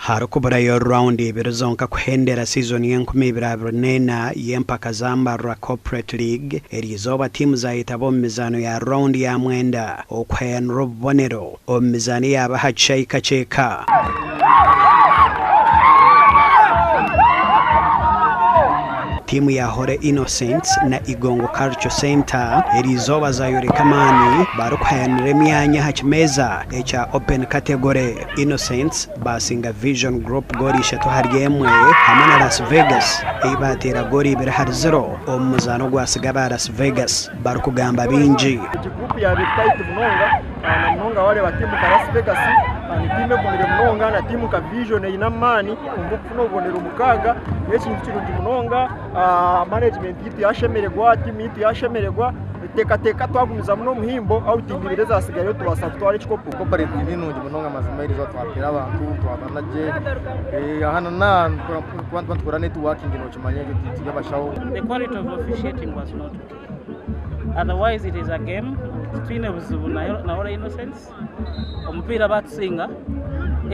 Harikuburayo rawundi ibiri zonka kuhendera sizoni y'enkumi ibiri abiri n'ena y'empaka za Mbarara Corporate League, eriizooba tiimu zaayetaba omu mizaano ya rawundi ya mwenda okuhayanira obubonero omu mizaano eyaaba aha kishaayi Kakyeka. Tiimu ya Holy Innocents na Igongo Cultural Centre eriizooba zaayoreka amaani barikuhayanira emyanya aha kimeeza ekya Open Category. Innocents baasinga Vision Group goolo ishatu ahari emwe hamwe na Las Vegas ei baateera goolo ibiri ahari ziro omu muzaano ogwasiga aba Las Vegas barikugamba bingi. Egi guruupu yaaba eri tayiti munonga na munonga waareeba tiimu nka Las Vegas ni tiimu egumire munonga na tiimu nka Vision eine amaani kwonka okufuna obubonero mukaaga n'ekintu kirungi munonga. Management yaitu yashemererwa, tiimu yaitu yashemererwa. Nituteekateeka twagumizamu n'omuhimbo awutingi ibiri ezatsigaire tubaasa kutwara ekikopo. Corporate ni nungi munonga amazima eriizooba twateera abantu twabana gye aha na n'aha kuba nitukora netiwakingi nokimanya ekyo turi abashaho. The quality of officiating was not good. Otherwise it is a game titwine buzibu na Holy Innocents. Omupiira batusinga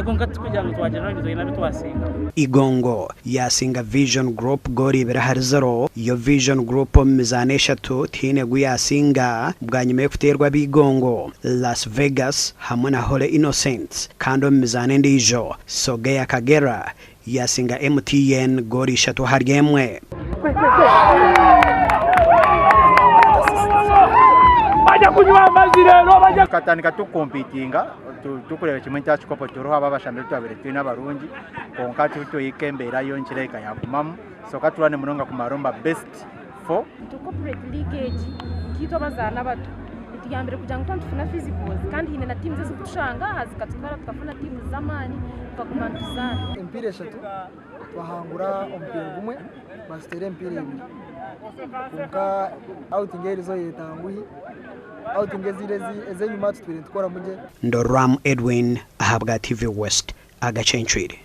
kwonka tikugira ngu twagira ngu twine abu twasinga. Igongo yaasinga Vision Group goolo ibiri ahari ziro. Yo Vision Group omu mizaano eshatu tihaine gu yaasinga bwanyima y'okuteerwa aba Igongo, Las Vegas hamwe na Holy Innocents kandi omu mizaano endiijo Sogea Kagera yaasinga MTN goolo ishatu ahari emwe. Tukatandika tukukompitinga turikureeba kimwe nti aha kikopo turiho aba abashambi abu twabaire twine abarungi kwonka tituhika embeera yo nikirabeka yagumamu so katurwane munonga kumara omu ba best four. Corporate League egi nkaitwe abazaani abato etuyambire kugira ngu twaba nitufuna physicals kandi haine na tiimu ezikutushanga aha zikatutwara tukafuna tiimu z'amaani tukaguma nituzaana. Emipiira eshatu twahangura omupiira gumwe batuteera emipiira ebiri kwonka outing erizo etanguhi outing ezindi ezenyima tutwire nitukoramu gye. Ndoramu Edwin ahabwa TV West, Agacencwire.